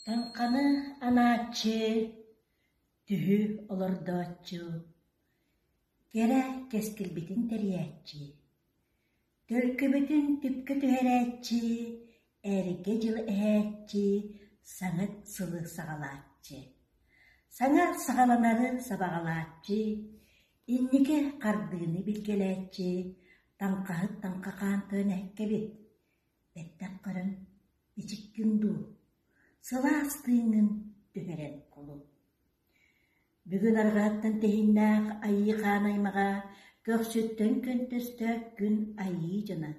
Таҥханы анааччы, түһү олордооччу, кэрэ кэскилбитин тэрийээччи, төлкөбүтүн түпкэ түһэрээччи, эргэ дьылы эһээччи, саҥа сылы саҕалааччы, саҥа саҕаланары сабаҕалааччы, инники хардыыны билгэлээччи, таҥхаһыт таҥха хаан тойон эһэккэбит, бэттэх көрөн ичиккин дуу, сылаас тыыҥҥын түһэрэн кулу. Бүгүн арҕааттан тэһииннээх айыы хаан аймаҕа көхсүттэн көнтөстө күн айыы дьоно,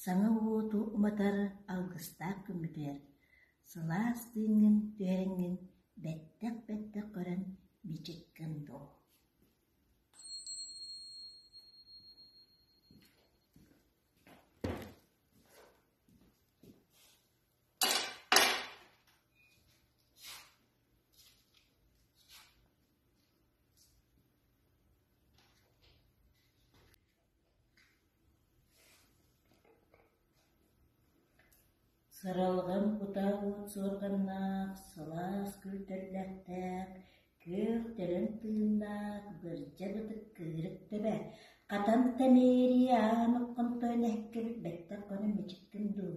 саҥа уоту уматар алгыстаах күммүтүгэр сылаас тыыҥҥын түһэрэҥҥин бэттэх-бэттэх көрөн мичиккин дуу. Сыралҕан кутаа уот суорҕаннаах, сылаас күлтэллэхтээх, күөх төлөн тыыннаах, бырдьа бытык кыырык төбө, хатан тэмиэрийэ аан окконтойон эһэккэбит бэттэх хонон мичиккин дуу.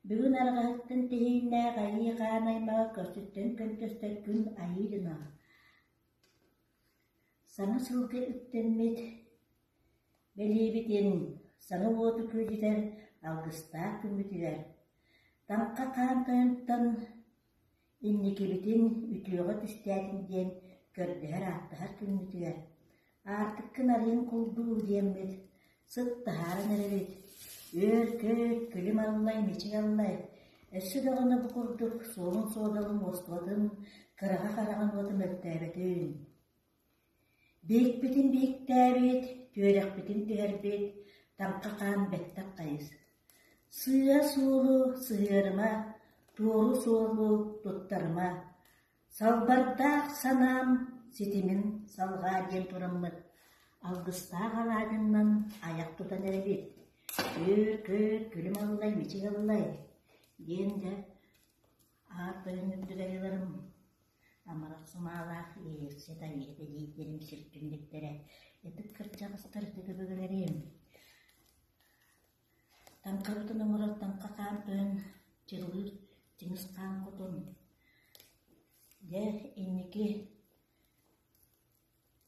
Бүгүн арҕаһыттан тэһииннээх айыы хаан аймаҕа көрсүттэн көнтөстөр күн айыы дьоно. Саҥа сылга үктэммит бэлиэбитин саҥа уоту күөдьүтэр алгыстаах күммүтүгэр Таҥха хаан тойонтон инникибитин үтүөҕэ түстээтин диэн көрдөһөр-ааттаһар күммүтүгэр Аартыккын арыйан кулдуу диэммит, сыт таһааран эрэбит, үөр-көт, күлүм аллай, мичик аллай, өссө даҕаны бу курдук суолун суодалын уостубатын, кыраҕа хараҕын уота мөлтөөбөтүн. Биһикпитин биһиктээбит, түөрэхпитин түһэрбит, таҥха хаан бэттэх хайыс. Сыа суолу сыһыарыма, туору суолу туттарыма, Салбардаах санаам ситимин салҕаа диэн тураммыт, алгыстаах алаадьыннан айах тутан эрэбит. Үөр-көт, күлүм аллай, мичик аллай диэн дьэ аар тойон үрдүк айыларым амарах санаалаах иэйэхсит айыыһыт эдьиийдэрим сир түннүктэрэ ытык кырдьаҕастар ытык өбүгэлэрим Таҥхабытын оҥорор таҥха хаан тойон чырылыыр Чыҥыс хаан хотун Дьэ, инники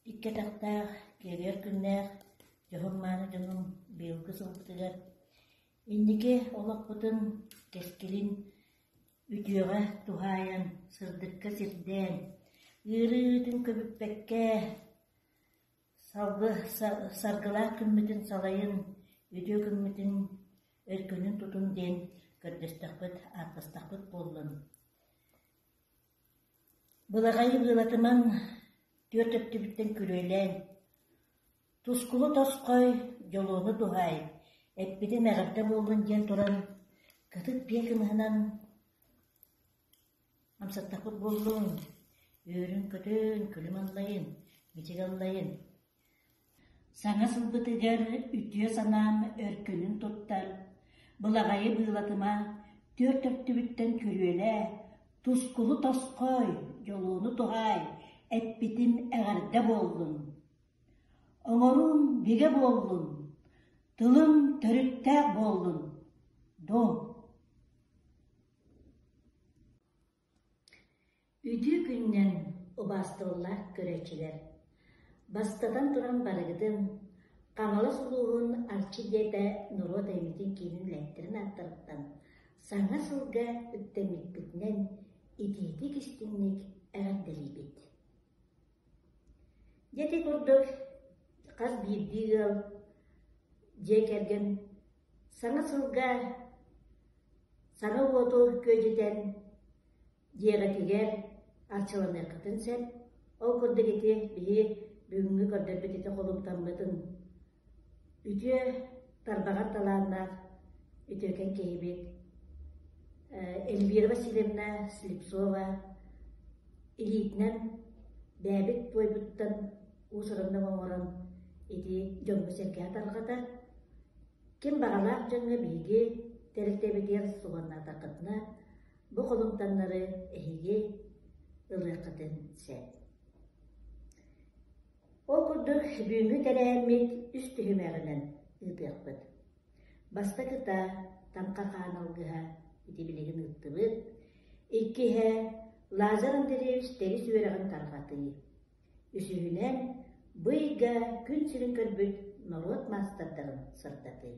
икки атахтаах, киэргэр күннээх дьоһун-мааны дьонум быйылгы сылбытыгар инники олохпутун кэскилин үтүөҕэ туһаайан, сырдыкка сирдээн, ыарыытын көбүппэккэ Салгы саргылаах күммүтүн салайын, үтүө күммүтүн өркөнүн тутун диэн көрдөстөхпүт, ааттастахпыт буоллун. Былаҕайы быалатымаҥ, түөрт өттүбүттэн күрүөлээн, тускулу тосхой, дьолуону туһаай, эппитин эҕэрдэ буоллун диэн туран, кытыт биэ кымыһынан Амсаттахпыт буоллун, үөрүн-көтүн, күлүм аллайын, мичик аллайын. Саҥа сылбытыгар үтүө санаам өркөнүн туттар, былаҕайы быылатыма, түөрт өттүбүттэн күрүөлээ, тускулу тосхой, дьолуону туһаай, эппитим эҕэрдэ буоллун. Оҥоруум бигэ буоллун, тылым төрүттээх буоллун. Дом! Үтүө күнүнэн убаастабыллаах көрөөччүлэр! Бастатан туран барыгытын Хаҥалас улууһун Арчы дьиэтэ норуот айымньытын киинин үлэһиттэрин ааттарыттан саҥа сылга үктэммиппитинэн итиитик-истиҥник эҕэрдэлиибит! Дьэ ити курдук хас биирдии ыал, дьиэ кэргэн саҥа сылга Саҥа уоту күөдьүтэн дьиэҕитигэр арчыланыаххытын сөп. Ол курдук ити биһи бүгүҥҥү көрдөрбүт ити холумтаммытын үтүө тарбаҕар талааннаах үтүөкэн киһибит Эльвира Васильевна Слепцова илиитинэн бэйэбит туойбуттан уус-ураннык оҥорон ити дьоҥҥо-сэргэҕэ тарҕатар. Ким баҕалаах дьоҥҥо биһиги тэрилтэбитигэр субаннаатаххытына, Бу холумтаннары эһиги ылыаххытын сөп. Ол курдук бүгүҥҥү тэрээһиммит үс түһүмэҕинэн ыытыахпыт. Бастакыта Таҥха хаан алгыһа ити билигин ыыттыбыт. Иккиһэ Лазарь Андреевич Тэрис үөрэҕин тарҕатыы. Үсүһүнэн, бу ыйга күн сирин көрбүт норуот маастардарын сырдатыы.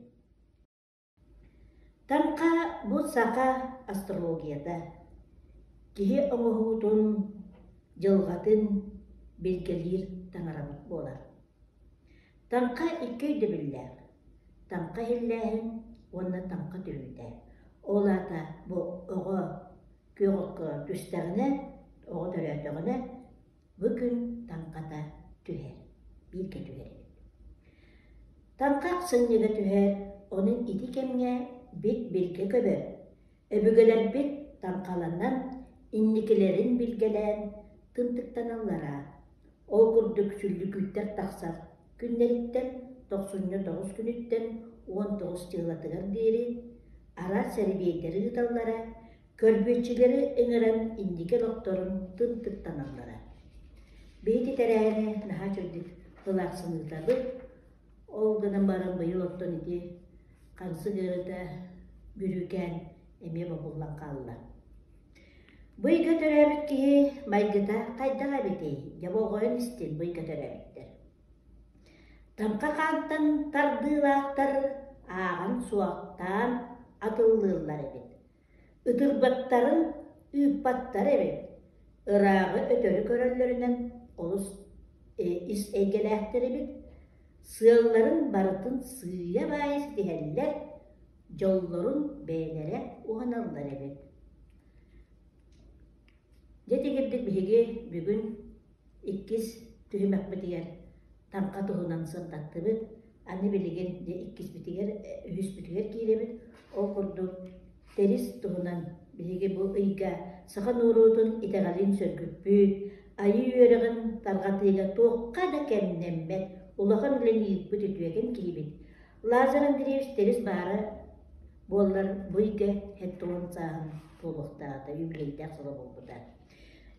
Таҥха бу саха астрологията. Киһи оҥоһуутун, дьылҕатын билгэлиир таҥарабыт буолар. Таҥха икки өйдөбүллээх: таҥха иһиллээһин уонна таҥха түһүүтэ. Ол аата бу оҕо күөх окко түстэҕинэ, оҕо төрөөтөҕүнэ Бу күн таҥхата түһэр, бииргэ түһэр эбит. Таҥха ахсынньыга түһэр, онон ити кэмҥэ бит билгэ көбөр. Өбүгэлэрбит таҥхаланан, инникилэрин билгэлээн тымтыктаналлара. Ол курдук сүллүкүүттэр тахсар күннэриттэн тохсунньу тоҕус күнүттэн 19 дьыалатыгар диэри араас сэрэбиэйдэри ыыталлара, Көрбүөччүлэри ыҥыран инники олохторун тымтыктаналлара. Биһиги тэрээһини наһаа үчүгэйдик ылаахсыныытабыт. Ол гынан баран быйыл оттон ити хамсык ыарыыта бүрүүкээн эмиэ бобуллан хаалла. Бу ыйга төрөөбүт киһи майгыта хайдах эбитий? Дьэ болҕойон истин бу ыйга төрөөбүттэр. Таҥха хаантан тардыылаахтар ааҕан-суохтаан атыллыыллар эбит. Ытырбаттарын ыыппаттар эбит, ырааҕы өтөрү көрөллөрүнэн олус ис эйгэлээхтэр эбит, сыалларын барытын сыыйа-баайа ситиһэллэр, дьоллорун бэйэлэрэ уһаналлар эбит. Дьэ итигирдик биһиги бүгүн Иккис түһүмэхпитигэр таҥха туһунан сырдаттыбыт. Аны билигин дьэ иккиспитигэр, үһүспүтүгэр киирэбит. Ол курдук Тэрис туһунан биһиги бу ыйга саха норуотун итэҕэлин сөргүппүт, айыы үөрэҕин тарҕатыыга туохха да кэмнэммэт улахан үлэни ыыппыт үтүөкэн киһибит Лазарь Андреевич Тэрис баара буоллар бу ыйга 70 сааһын туолуохтааҕыта юбилейдаах сыла буолбута.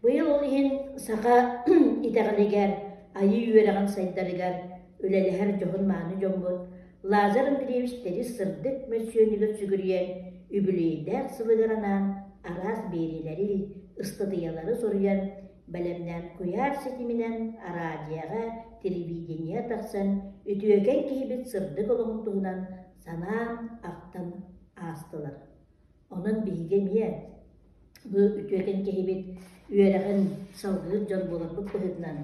Быйыл ол иһин саха итэҕэлигэр, айыы үөрэҕин сайдарыгар үлэлэһэр дьоһун-мааны дьоммут Лазарь Андреевич Тэрис сырдык мөссүөнүгэр сүгүрүйэн, үбүлүөйдээх сылыгар анаан араас биэриилэри, ыстатыйалары суруйан, бэлэмнээн куйаар ситиминэн араадьыйаҕа, телевидение тахсан үтүөкэн киһибит сырдык олоҕун туһунан санаан, ахтан аастылар. Онон биһиги эмиэ бу үтүөкэн киһибит үөрэҕин салгыыр дьон буоларбыт быһыытынан,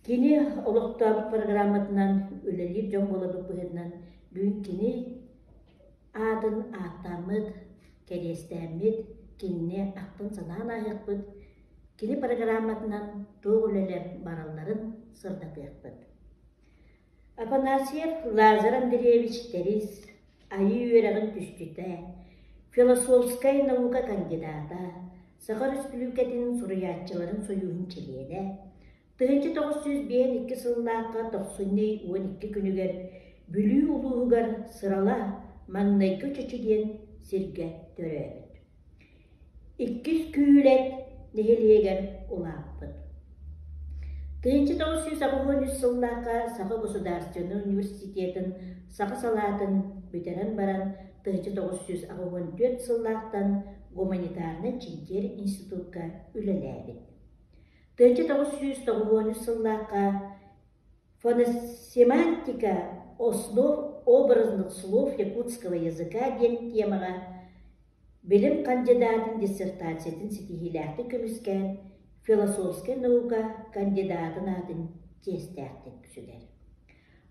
кини олохтообут программатынан үлэлиир дьон буоларбыт быһыытынан бүгүн кини аатын ааттааммыт, кэриэстээммит, кинини ахтан-санаан ааһыахпыт, кини программатынан туох үлэлэр баралларын сырдатыахпыт. Афанасьев Лазарь Андреевич Тэрис, Айыы үөрэҕин түсчүтэ, философскай наука кандидата, Саха Өрөспүүбүлүкэтин суруйааччыларын сойууһун чилиэнэ, 1952 сыллаахха тохсунньу 12 күнүгэр Бүлүү улууһугар Сырала маҥнайгы Чочу диэн сиргэ төрөөбүт. Иккис Күүлэт нэһилиэгэр улааппыт. 1983 сыллаахха Саха государственнай университетын саха салаатын бүтэрэн баран 1984 сыллаахтан гуманитарнай чинчийэр институкка үлэлээбит. 1993 сыллаахха «Фоносемантика основ образных слов якутского языка» диэн темаҕа Билим кандидатын диссертациятын ситиһиилээхтик көмүскээн, философскай наука кандидатын аатын чиэстээхтик сүгэр.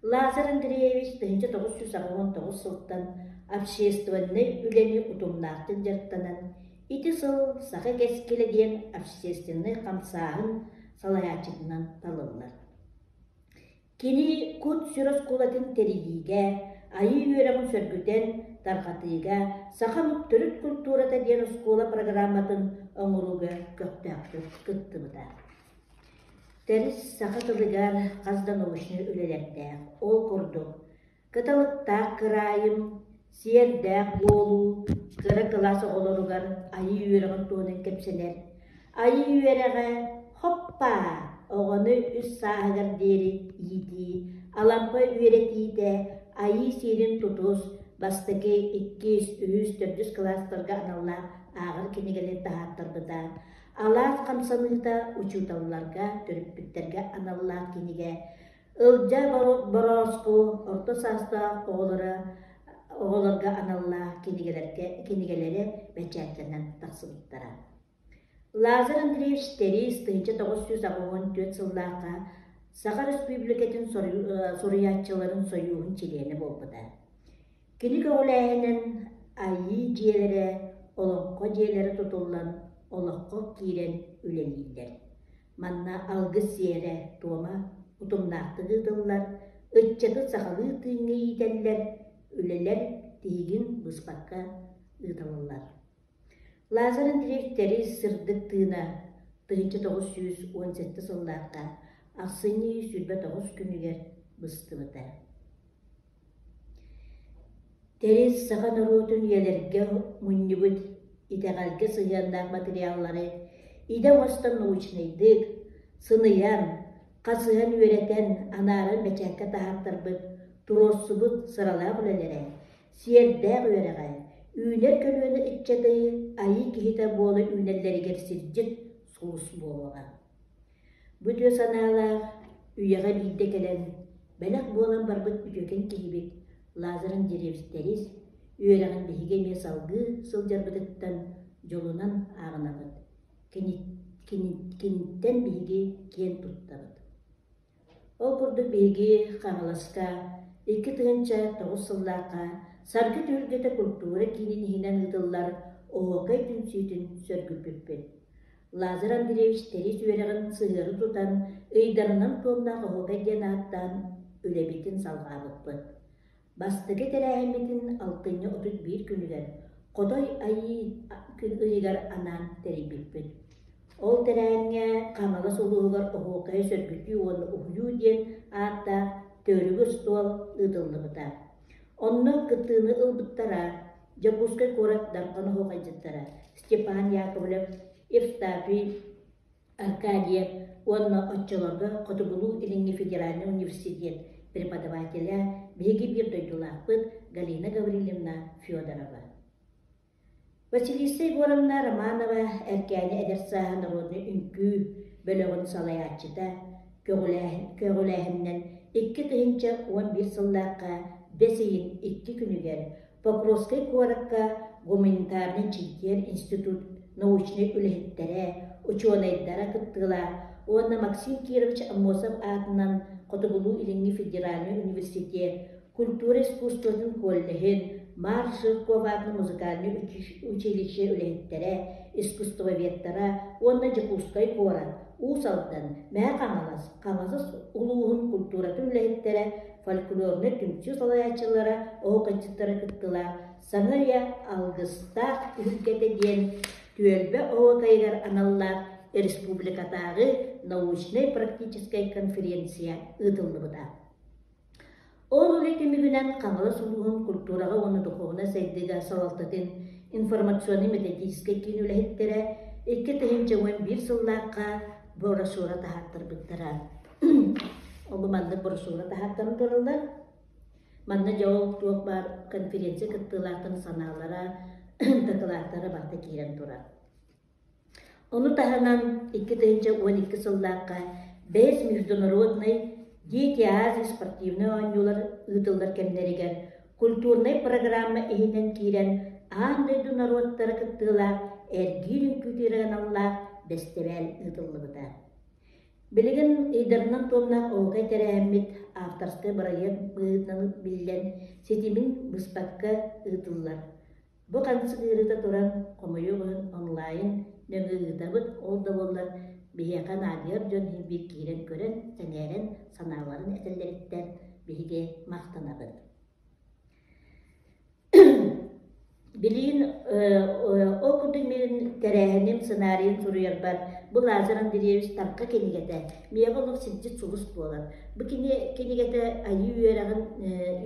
Лазарь Андреевич 1989 сылтан общественнай үлэни утумнаахтык дьарыктанан, ити сыл Саха кэскилэ диэн общественнай хамсааһын салайааччытынан талыллар. Кини Кут-сүр оскуолатын тэрийиигэ, айыы үөрэҕин сөргүтэн тарҕатыыга саха омук төрүт культурата диэн оскуола программатын оҥорууга көхтөөхтүк кыттыбыта. Тэрис саха тылыгар хас да научнай үлэлэрдээх. Ол курдук, Кыталыктаах кыраайым, Сиэрдээх буолуу, кыра кылаас оҕолоругар. айыы үөрэҕин туһунан кэпсэнэр. Айыы үөрэҕэ хоппаа оҕону үс сааһыгар диэри иитии, Алампа үөрэтиитэ айыы сиэрин тутус, бастакы, иккис, үһүс, төрдүс кылаастарга аналлаах ааҕар кинигэлэри таһааттарбыта. Алаас хамсаныыта учууталларга, төрөппүттэргэ аналлаах кинигэ. Ылдьаа Борооску орто саастаах оҕолоро оҕолорго аналлаах кинигэлэргэ кинигэлэрэ бэчээттэнэн тахсыбыттара. Лазарь Андреевич Тэрис 1984 сыллаахха Саха Өрөспүүбүлүкэтин суруйааччыларын сойууһун чилиэнэ буолбута. Кини көҕүлээһинэн Айыы дьиэлэрэ, Олоҥхо дьиэлэрэ тутуллан олоххо киирэн үлэлииллэр. Манна алгыс сиэрэ-туома утумнаахтык ыытыллар, ыччаты сахалыы тыыҥҥа иитэллэр, үлэлэр тиһигин быспакка ыытыллаллар. Лазарь Андреевич Тэрис сырдык тыына 1917 сыллаахха ахсынньы 29 күнүгэр быстыбыта. Тэрис саха норуотун үйэлэргэ мунньубут итэҕэлгэ сыһыаннаах материаллары идэ оҥостон научнайдык, сыныйан, хасыһан үөрэтэн, анааран бэчээккэ таһааттарбыт, туруорсубут сыралаах үлэлэрэ, сиэрдээх үөрэҕэ, үүнэр көлүөнэ ыччаты айыы киһитэ буола үүнэллэригэр сирдьит сулус буолуоҕа. Бу үтүө санаалаах үйэҕэ биирдэ кэлэн, бэлэх буолан барбыт үтүөкэн киһибит Лазарь Андреевич Тэрис үөрэҕин биһиги эмиэ салгыы сылдьарбытыттан дьолунан ааҕынабыт, киниттэн биһиги киэн туттабыт. Ол курдук биһиги Хаҥаласка 2009 сыллаахха Саргы түһүлгэтэ культура киинин иһинэн ыытыллар Оһуокай түмсүүтүн сөргүппүппүт. Лазарь Андреевич Тэрис үөрэҕин сыһыары тутан, ыйдарынан туомнаах оһуокай диэн ааттаан үлэбитин салҕаабыппыт. Бастакы тэрээһиммитин алтынньы 31 күнүгэр Хотой Айыы күн ыйыгар анаан тэрийбиппит. Ол тэрээһиҥҥэ Хаҥалас улууһугар оһуокайы сөргүтүү уонна уһуйуу диэн ааттаах төгүрүк остуол ыытыллыбыта. Онно кыттыыны ылбыттара Дьокуускай куорат Дархан оһуохайдьыттара Степан Яковлев, Евстафий Аркадьев уонна оччолорго Хотугулуу-Илиҥҥи федеральнай университет преподавателэ, биһиги биир дойдулаахпыт Галина Гаврильевна Федорова. Василиса Егоровна Романова Эркээни эдэр сааһа народнай үҥкүү бөлөҕүн салайааччыта көҕүлээһининэн 2011 сыллаахха бэс ыйын икки күнүгэр Покровскай куоракка гуманитарнай чинчийэр институт научнай үлэһиттэрэ, учуонайдара кыттыылаах уонна Максим Кирович Аммосов аатынан Хотугулуу-Илиҥҥи федеральнай университет культура искусствотын коллеһын, Марк Жирков аатынан музыкальнай училище үлэһиттэрэ, искусствоведтара уонна Дьокуускай куорат, Уус Алдан, Мэҥэ Хаҥалас, Хаҥалас улууһун культуратын үлэһиттэрэ фольклорнай түмсүү салайааччылара, оһуохайдьыттара кыттылаах Саҥа үйэ алгыстаах түһүлгэтэ диэн түөлбэ оһуокайыгар аналлаах республикатааҕы научнай-практическай конференция ыытыллыбыта. Ол үлэ түмүгүнэн Хаҥалас улууһун культураҕа уонна духуобунай сайдыыга салалтатын информационнай-методическай киин үлэһиттэрэ 2011 сыллаахха брошюра таһааттарбыттара. Ол маннык брошюра таһааттаран тураллар. Манна дьэ ол туох баар конференция кыттыылаахтарын санаалара, дакылааттара барыта киирэн турар. Ону таһынан 2012 сыллаахха бэйэс международнай Дети Азии спортивнай оонньуулар ыытыллар кэмнэригэр культурнай программа иһинэн киирэн аан дойду норуоттара кыттыылаах эргиир үҥкүүтүгэр аналлаах бэстэбээл ыытыллыбыта. Билигин ыйдарынан туомнаах оһуокай тэрээһиммит авторскай бырайыак быһыытынан биллэн, ситимин быспакка ыытыллар. Бу хамсык ыарыыта туран, хомойуох иһин онлайн нөҥүө ыытабыт, ол да буоллар биһиэхэ наадыйар дьон иһин биир киирэн көрөн, сэҥээрэн, санааларын этэллэриттэн биһиги махтанабыт. Билигин ол курдук мин тэрээһиним сценарийын суруйарбар бу Лазарь Андреевич Таҥха кинигэтэ миэхэ олох сирдьит сулус буолар. Бу кини кинигэтэ айыы үөрэҕин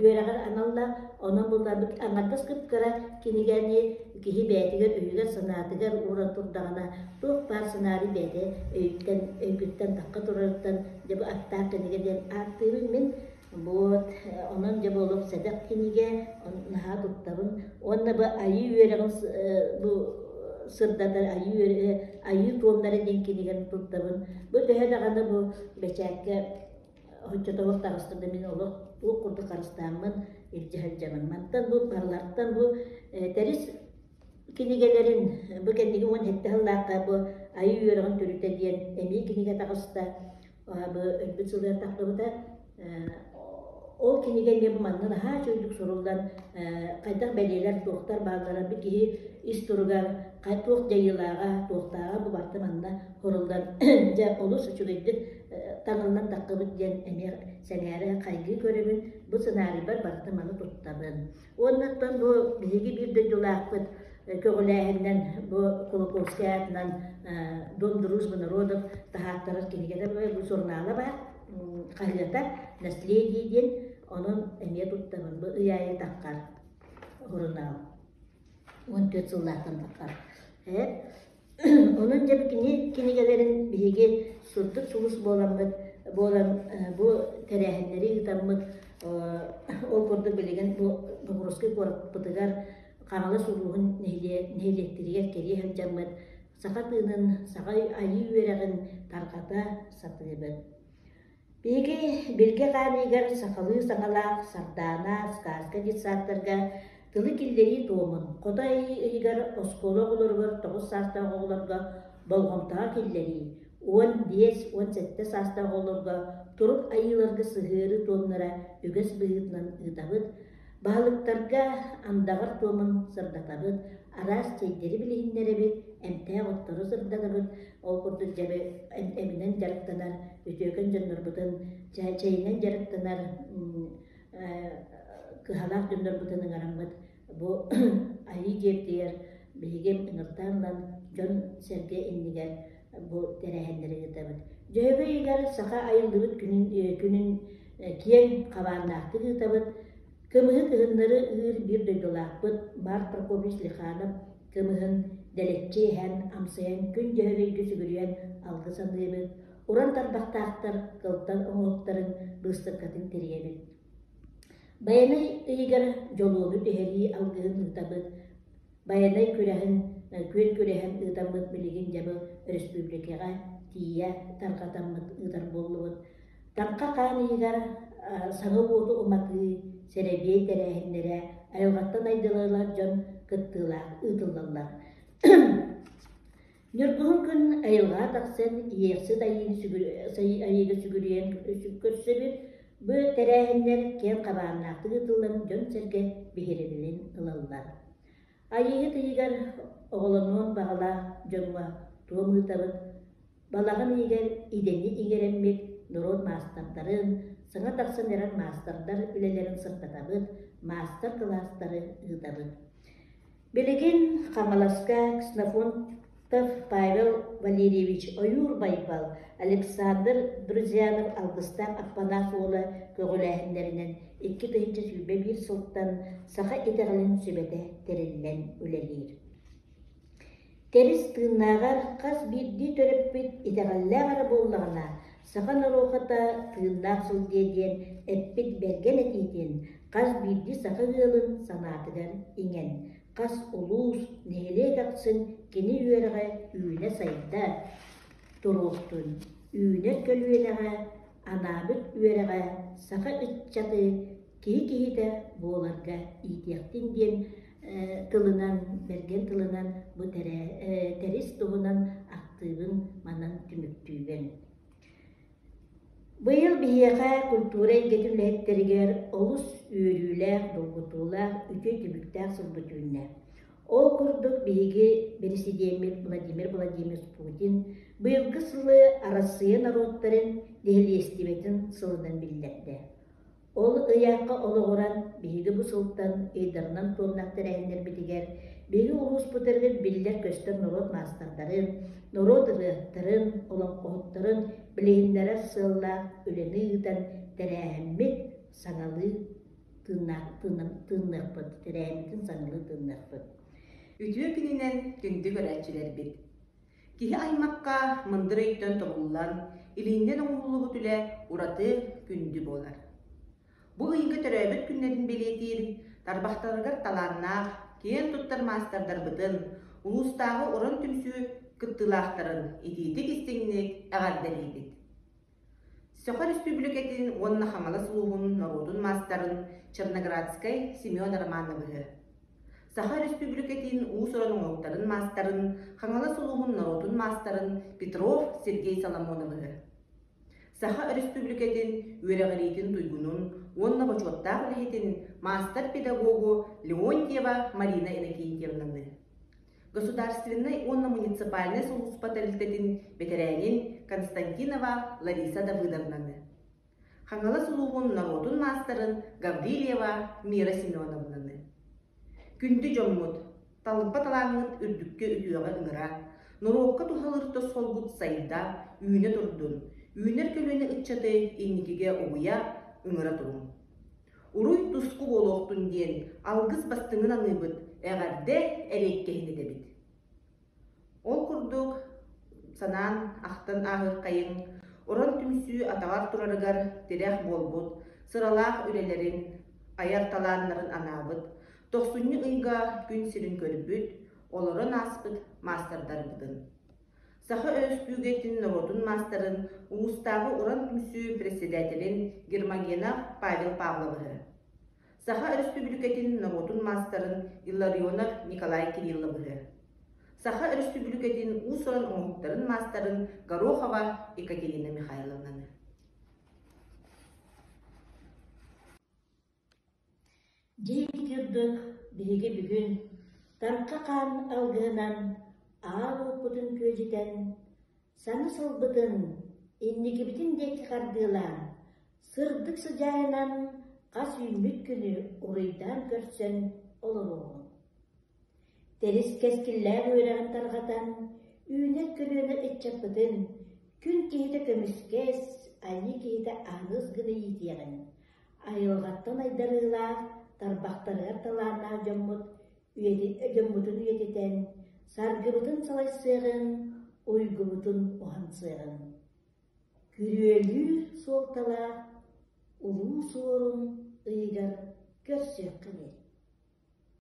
үөрэҕэр аналлаах, онон булларбыт аҥардас кып-кыра кинигэни киһи бэйэтигэр өйүгэр-санаатыгар ууран турдаҕына, туох баар сценарий бэйэтэ өйүттэн, өйгүттэн тахха турарыттан дьэ бу аптаах кинигэ диэн ааттыыбын мин. Вот, онон дьэ бу олох сэдэх кинигэ, наһаа туттабын. Уонна бу айыы үөрэҕин бу сырдатар айыы үөрэҕэ, айыы туомнара диэн кинигэни туттабын. Бу төһө даҕаны бу бэчээккэ оччотоҕор таҕыста да мин олох туох курдук харыстааммын илдьэ сылдьабын. Мантан бу барылартан бу Тэрис кинигэлэрин бу кэнники 17 сыллаахха бу айыы үөрэҕин төрүтэ диэн эмиэ кинигэ таҕыста. Бу өлбүт сылыгар тахсыбыта. Ол кинигэ эмиэ бу манна наһаа үчүгэйдик суруллан хайдах бэлиэлэр туохтар бааллара бу киһи ис туругар туох дьайыылааҕа, туохтааҕа бу барыта манна суруллан дьэ олус үчүгэйдик таҥыллан таххыбыт диэн эмиэ сэҥээрэ хайгыы көрөбүн. Бу сценарийбар барыта маны туттабын. Уонна оттон бу биһиги биир дойдулаахпыт көҕүлээһининэн бу Кулаковскай аатынан Дом дружбы народов таһааттарар кинигэтэ бу сурунаала баар, хаһыата «Наследие» диэн, онон эмиэ туттабын. Бу ый аайы таххар сурунаал. 14 сыллаахтан таххар. Онон дьэ кини кинигэлэрин биһиги сырдык сулус буоламмыт буолан бу тэрээһиннэри ыытаммыт ол курдук билигин бу Боҕуруоскай куораппытыгар Хаҥалас улууһун нэһилиэктэригэр кэрийэ сылдьаммыт саха тыынын, саха айыы үөрэҕин тарҕата сатыыбыт. Биһиги Билгэ хааныыгар сахалыы саҥалаах Сардаана, Сказка детсадтарга тылы киллэрии туомун хото ыйыгар оскуола оҕолоругар 9 саастаах оҕолорго болҕомтоҕо киллэрии, 15-17 саастаах оҕолорго турук айыыларга сыһыарыы туомнара үгэс быһыытынан ыытабыт, Баһылыктарга андаҕар туомун сырдатабыт, араас чэйдэри билиһиннэрэбит, эмтээх оттору сырдатабыт, ол курдук дьэбэ эминэн дьарыктанар үтүөкэн дьоннорбутун, чэйинэн дьарыктанар кыһалаах дьоннорбутун ыҥыраммыт бу айыы дьиэбитигэр биһиги ыҥыртаан ылан дьон-сэргэ иннигэр бу тэрээһиннэри ыытабыт. Дьөһөгөй ыйыгар саха айыллыбыт күнүн, күнүн киэҥ хабааннаахтык ыытабыт. Кымыһы кыһыннары ыыр биир дойдулаахпыт Марк Прокопьевич Лиханов кымыһын дэлэччи иһэн, амсайан күн дьөһөгөйгө сүгүрүйэн алгыс аныыбыт, уран тарбахтаахтар кылтан оҥоһуктарын быыстапкатын тэрийэбит. Байанай ыйыгар дьолуону түһэрии алгыһын ыытабыт, Байанай күрэһин, күөн күрэһин ыытаммыт билигин дьэ бу өрөспүүбүлүкэҕэ тиийэ тарҕатаммыт ыытар буоллубут. Таҥха хаан ыйыгар саҥа уоту уматыы, сэрэбиэй тэрээһиннэрэ айылҕаттан айдылалар дьон кыттыылаах ыытыллаллар. Ньургуһун күн айылҕаҕа тахсан Иэхсит айыыга сүгүрүйэн көрсөбүт. Бу тэрээһиннэр киэҥ хабааннаахтык ыытыллан дьон-сэргэ биһирэбилин ылаллар. Айыыһыт ыйыгар оҕолонуон баҕалаах дьоҥҥо туом ыытабыт, балаҕан ыйыгар идэни иҥэрэммит норуот маастардарын, саҥа тахсан эрэр маастардар үлэлэрин сырдатабыт, маастар-кылаастары ыытабыт. Билигин Хаҥаласка Ксенофонтов Павел Валерьевич Ойуур Байбал, Александр Друзьянов Алгыстаах Аппанаах уола көҕүлээһиннэринэн 2021 сылтан Саха итэҕэлин сүбэтэ тэриллэн үлэлиир. Тэрис тыыннааҕар хас биирдии төрөппүт итэҕэллээх эрэ буоллаҕына, саха норуота тыыннаах сылдьыа диэн эппит бэргэн этиитин хас биирдии саха ыалын санаатыгар иҥэн, хас улуус, нэһилиэк ахсын кини үөрэҕэ үүнэ-сайда туруохтун, үүнэр көлүөнэҕэ анаабыт үөрэҕэ саха ыччаты киһи киһитэ буоларга иитиэхтин диэн тылынан, бэргэн тылынан бу тэрис туһунан ахтыыбын манан түмүктүүбүн. Быйыл биһиэхэ культура эйгэтин үлэһиттэригэр олус үөрүүлээх, долгутуулаах, үтүө түбүктээх сылбыт үүннэ. Ол курдук биһиги бирисидиэммит Владимир Владимирович Путин быйылгы сылы Арассыыйа норуоттарын нэһилиэстибэтин сылынан биллэрдэ. Ол ыйаахха олоҕуран, биһиги бу сылтан ыйдарынан туомнаах тэрээһиннэрбитигэр Биһиги улууспутугар биллэр-көстөр норуот маастардарын, норуот ырыаһыттарын, олоҥхоһуттарын билиһиннэрэр сыаллаах үлэни ыытан тэрээһиммит саҥалыы тыынныахпыт, тэрээһиммитин саҥалыы тыынныахпыт. Үтүө күнүнэн күндү көрөөччүлэрбит! Киһи аймахха мындыр өйтөн тобуллан, илииннэн оҥоһуллубут үлэ ураты күндү буолар. Бу ыйга төрөөбүт күннэрин бэлиэтиир, тарбахтарыгар талааннаах, киэн туттар маастардарбытын, улуустааҕы Уран түмсүү кыттыылаахтарын итиитик-истиҥник эҕэрдэлиибит! Саха Республикатын уонна Хаҥалас улууһун норуотун маастарын Черноградскай Семен Романовиһы, Саха Республикатын уус-уран оҥоһуктарын маастарын, Хаҥалас улууһун норуотун маастарын Петров Сергей Соломоновиһы, Саха Өрөспүүбүлүкэтин үөрэҕириитин туйгунун уонна бочуоттаах үлэһитин маастар-педагогу Леонтьева Марина Иннокентьевнаны, Государственнай уонна муниципальнай сулууспа тэрилтэтин бэтэрээнин Константинова Лариса Давыдовнаны, Хаҥалас улууһун норуотун маастарын Гаврильева Мира Семеновнаны. Күндү дьоммут, талба талааҥҥыт үрдүккэ үтүөҕэ ыҥыра, норуокка туһалыыр тосхолгут сайда, үүнэ турдун, үүнэр көлүөнэ ыччаты инникигэ угуйа, ыҥыра туруҥ. Уруй-туску буолуохтун диэн алгыс бастыҥын аныыбыт, эҕэрдэ эриэккэһин этэбит. Ол курдук, санаан, ахтан ааһыаххайыҥ, уран түмсүү атаҕар турарыгар тирэх буолбут, сыралаах үлэлэрин, айар талааннарын анаабыт, тохсунньу ыйга күн сирин көрбүт, олорон ааспыт маастардарбытын. Саха Өрөспүүбүлүкэтин норуотун маастарын, улуустааҕы уран түмсүү председателин Гермогенов Павел Павловиһы, Саха Өрөспүүбүлүкэтин норуотун маастарын Илларионов Николай Кирилловиһы, Саха Өрөспүүбүлүкэтин уус-уран оҥоһуктарын маастарын Горохова Екатерина Михайловнаны. Дьиэ курдук биһиги бүгүн Таҥха хаан алгыһынан аал уоппутун күөдьүтэн, саҥа сылбытын инникибитин диэки хардыылаан, сырдык сыдьаайынан хас үүммүт күнү уруйдаан көрсөн олоруоҕуҥ. Тэрис кэскиллээх үөрэҕин тарҕатан, үүнэр көлүөнэ ыччаппытын күн киһитэ көмүскэс, айыы киһитэ аһыныас гына иитиэҕин, Айылҕаттан айдарыылаах, тарбахтарыгар талааннаах дьоммут дьоммутун үйэтитэн, саргыбытын салайсыаҕыҥ, уйгубутун уһансыаҕыҥ. Күрүөлүүр суолталаах Улуу Суорун ыйыгар көрсүөххэ диэри.